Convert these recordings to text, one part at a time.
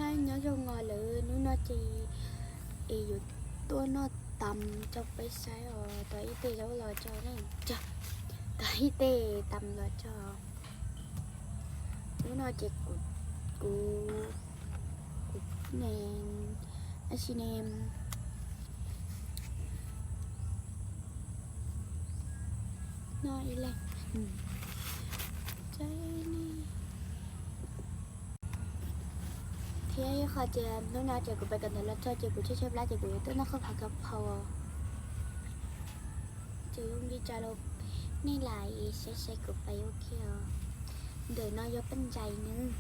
Nyob zoo os lawv, hnub no ces es yuav tuaj noj tam rau peb saib os, tau ib teg zaub los tso, tau ib teg tam los tso. Hnub no ces kuv, kuv, kuv ne, tab sis ne, noj ib leeg. Thiab ib qho tias hnub no ces kuv pais kawm ntawv los txog ces kuv tshaib tshaib plab ces kuv yuav tuaj noj khaub phav khaub phau. Ces zoo li cas los nej lam saib saib kuv pais ua ke os. Ntawm no yog paj ntsais nawb.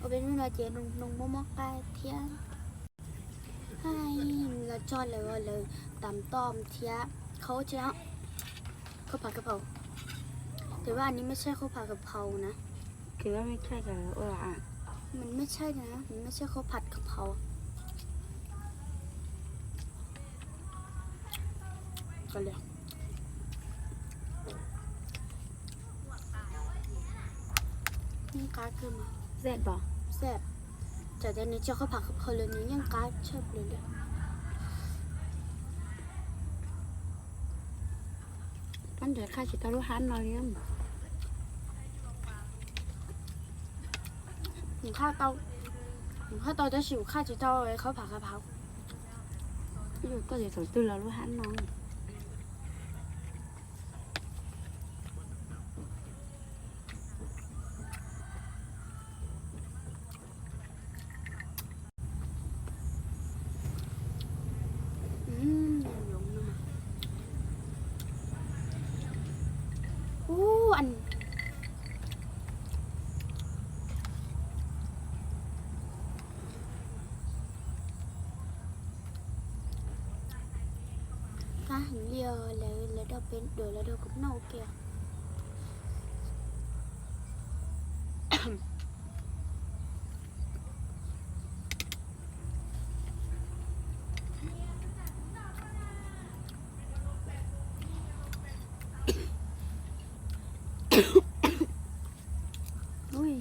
Ua peb hnub no ces noo noo mob mob qab thiab. Hais los txog lawv, lawv tam tom thiab khaub thiab, khaub phav khaub phau. Ces vaj ni mej tshaj khaub phav khaub phau na. Ces vaj mej tshaj, ua, mej tshaj na, mej tshaj khaub phav khaub phau. Yeej qab kawg mas. Zeb pom, zeb. Txawm tias nws tsis khaub phav khaub phau los nws yeej qab tshaj plaws li. Pab nrog qhaj tsis tau lub hab no li. Kuv qhaj tau, kuv qhaj tau tab sis kuv qhaj tsis tau khaub phav khaub phau. Yog koj tsis thaum twg los lub hab no. Ub, qab heev li os, lawv, lawv rau peb, lawv rau kuv noj ua ke. Ui,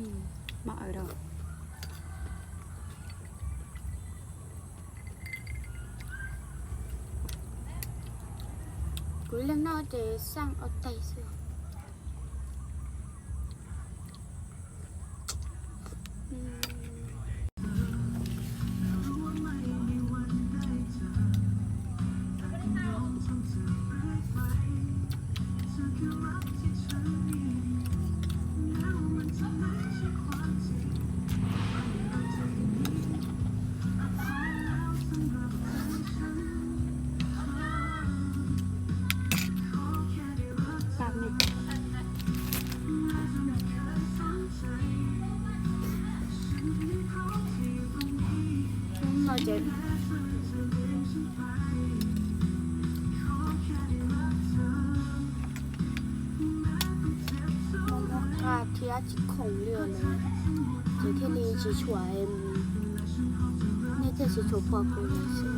mov aws rau. Kuv ib leeg noj ces xaj ob tais xwb. Mob mob qab thiab tsis khoom li os, ces thiaj li tsis tshua, nej thiaj tsis tshua pom kuv lawm xwb.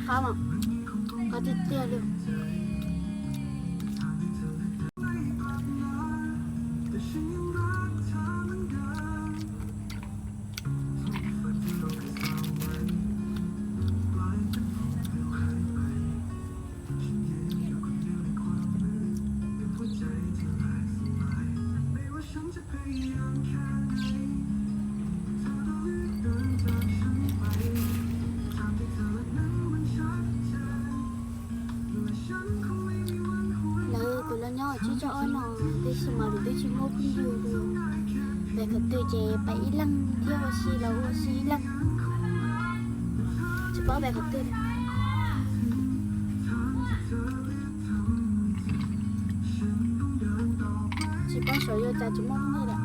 Qab mas, qab tiag tiag li. Ces peb ib leeg thiab ua si los ua si ib leeg. Tsis paub pem qhov twg. Tsis paub saum yuav cas tsis muaj phooj ywg lawm.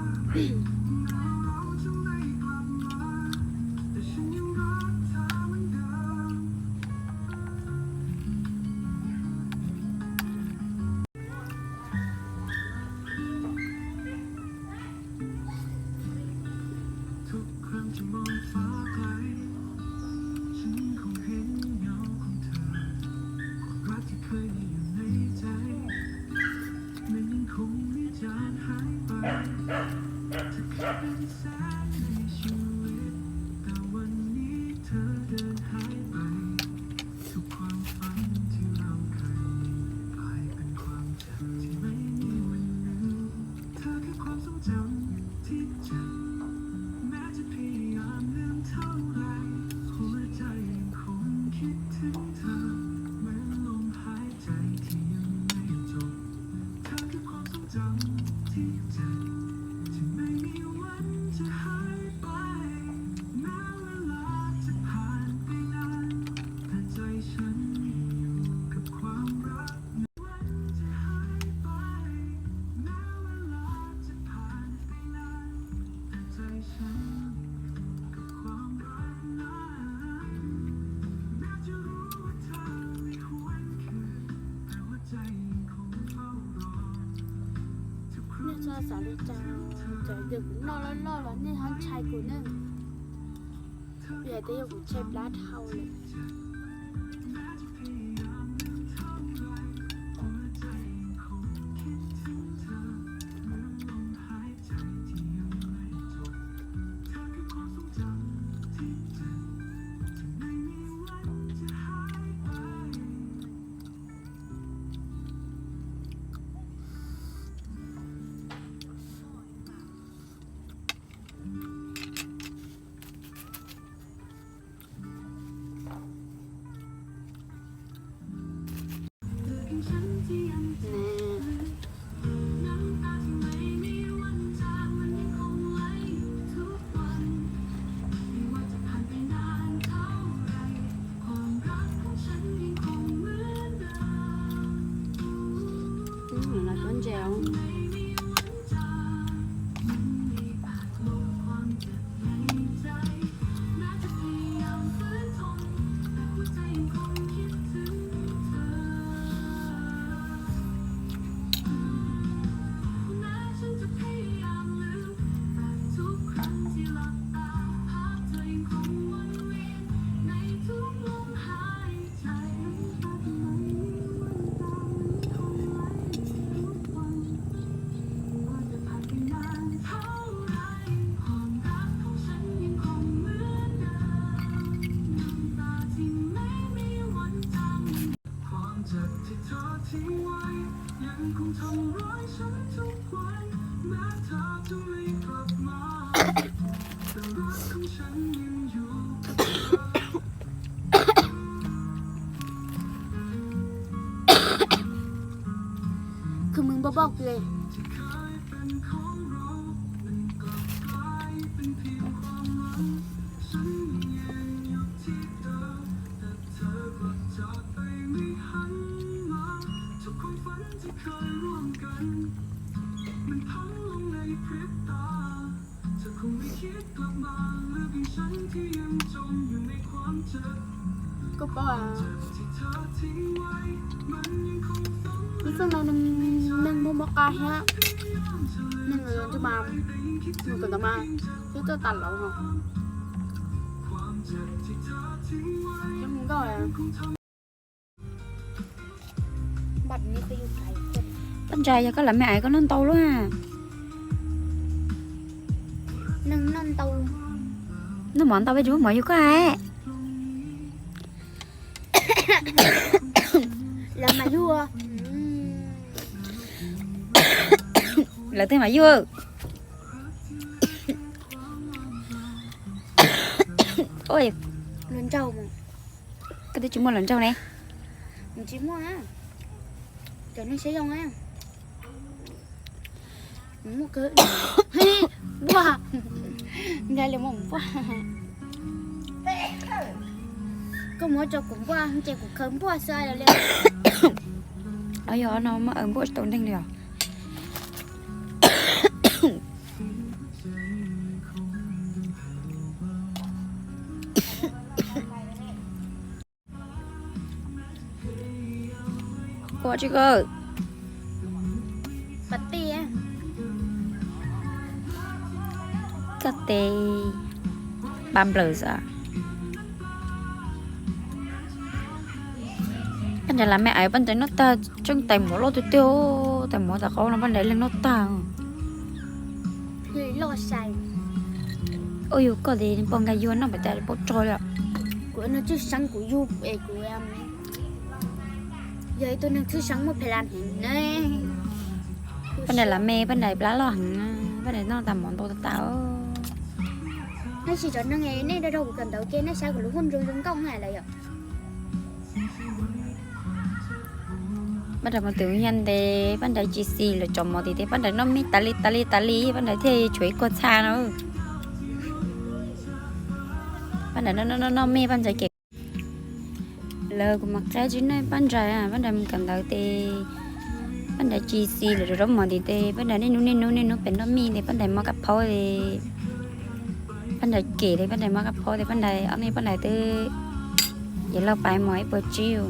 Nej txhob xav li cas, txawm yog kuv noj loj loj los nej txhob ntshai kuv ne. Vim hais tias yog kuv tshem plab dhau lawm. Khwv mws npog npog li. Koj paub, ib txoj no neeg muaj mob qab thiab, neeg ntsej mas, nws kom ntawd mas, twb tuaj tas laus no. Cov mus nkauj. Paj Ntsa, yog koj lam me ais koj noj ntau luaj. Neeg noj ntau, noj mov ntau peb tsis muaj mov yug koj hais. Lawv mas yug, lawv tej mas yug. Luag ntsauj mas. Koj twb tsis muaj luag ntsauj ne. Tsis muaj, cov neeg saib zoo na. Muaj kawg. Npuaj, nkag li muaj npuaj. Koj muab tso kuv npuaj ces kuv khaws npuaj xwb li. Yog no muab npuaj tsis tau neeg li os. Koj tsis koj, koj tes pab nplawm xwb. Paj Nrais las me ais, Paj Nrais noj tag, tseem tais mov loj tiag tiag, tais mov tas qaub no Paj Nrais leeg noj tag. Ua yus koj tes poj nkag yuag noj pem tas paub tso li. Kuv no tshwj xeeb kuv yug es kuv yog ib tug neeg tshwj xeeb muaj phe la heev ne. Paj Nrais las me, Paj Nrais plab loj heev, Paj Nrais noj tas mov ntau tas tas. Tab sis cov neeg nej rau rau kuv kawm ntawv ces nej saib kuv lub hooj zoo zoo nkauj na lawm yom. Paj Nrais mus twm yag ntes, Paj Nrais tsis xis lawv cov mov tim tes, Paj Nrais noj me tas li tas li tas li, Paj Nrais thiaj tshuav ib koj txha no. Paj Nrais noj noj noj me, Paj Nrais kem. Lawv kuv mas qab tsis noj Paj Nrais, Paj Nrais mus kawm ntawv tes, Paj Nrais tsis xis lawv cov mov tim tes, Paj Nrais niaj hnub niaj hnub niaj hnub pem noj me tes, Paj Nrais mov kab phaub tes, Paj Nrais kem tes, Paj Nrais mov kab phaub tes, Paj Nrais ob niag Paj Nrais twb yuav luag pais mos ib puas tsib.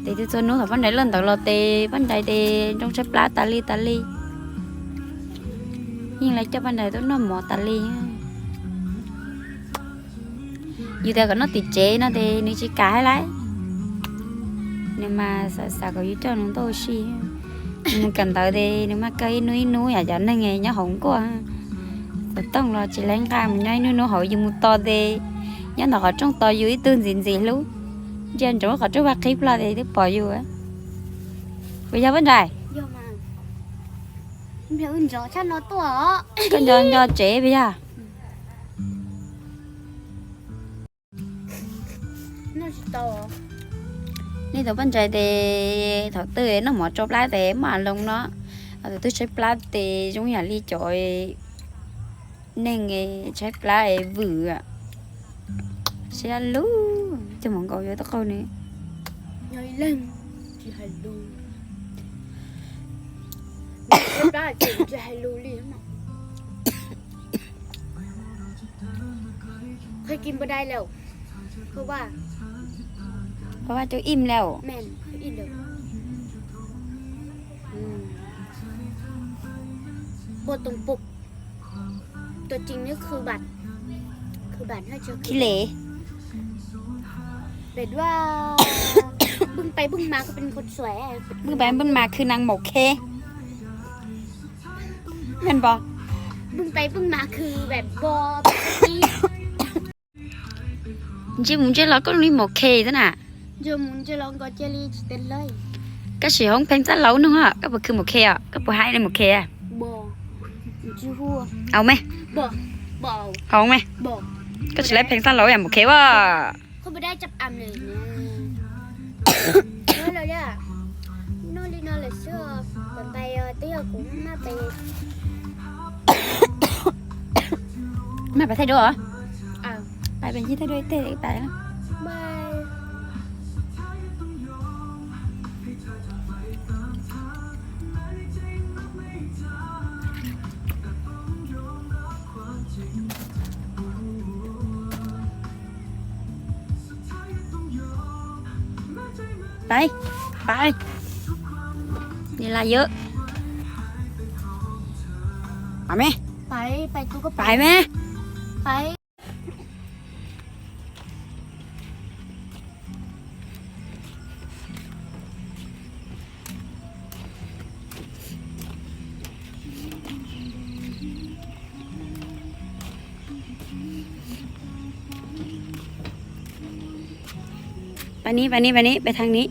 Tes twb txhua hnub thaum Paj Nrais lawj ntawv los tes, Paj Nrais tes nroo tshaib plab tas li tas li. Yeej lawv coj Paj Nrais tuaj noj mov tas li. Yus tias kom noj tim tsev no tes nws tsis kam hais lawm. Nws mas xav xav kom yus coj nws tuaj ua si. Nws mus kawm ntawv tes nws mas kawg ib hnub ib hnub yam cov neeg nyob hauv nkuaj, xov tooj los tsis laiv nqa mus nyob ib hnub hnub hauv yus mus tos tes nyob ntawm qhov rooj tos yus ib tug ntxim ntxim hlub. Ntsia ntsoov qhov rooj vaj qhib plho tes twb pom yus. Puas yog Paj Nrais? Koj nco nco tsev puas yog? Nej tau Paj Nrais tes thaum twg noj mov tsau plab tes maj loo no, thaum twg tshaib plab tes zoo yam li cov neeg tshaib plab vwm. Siab lug, cog mov nkaus yuav tau qaug nws. Khawb vaj cov im lawm. Khib le. Peb pais peb mas khwv nees maum khe. Npog. Ntsib mus ntsib los koj li maum khe xwb na. Koj sim hoob pheej txaj laub nug, koj puas khwv maum khe os, koj puas hais li maum khe? Au me. Hoob me. Koj tsis laib pheej txaj laub yam maum khe as. Maj pais thaij duab os. Pais pais thaij duab ib teg pais. Pais, pais. Ni la yawm. Pais me. Pais me. Pais ni, pais ni, pais ni, pais thaj ni.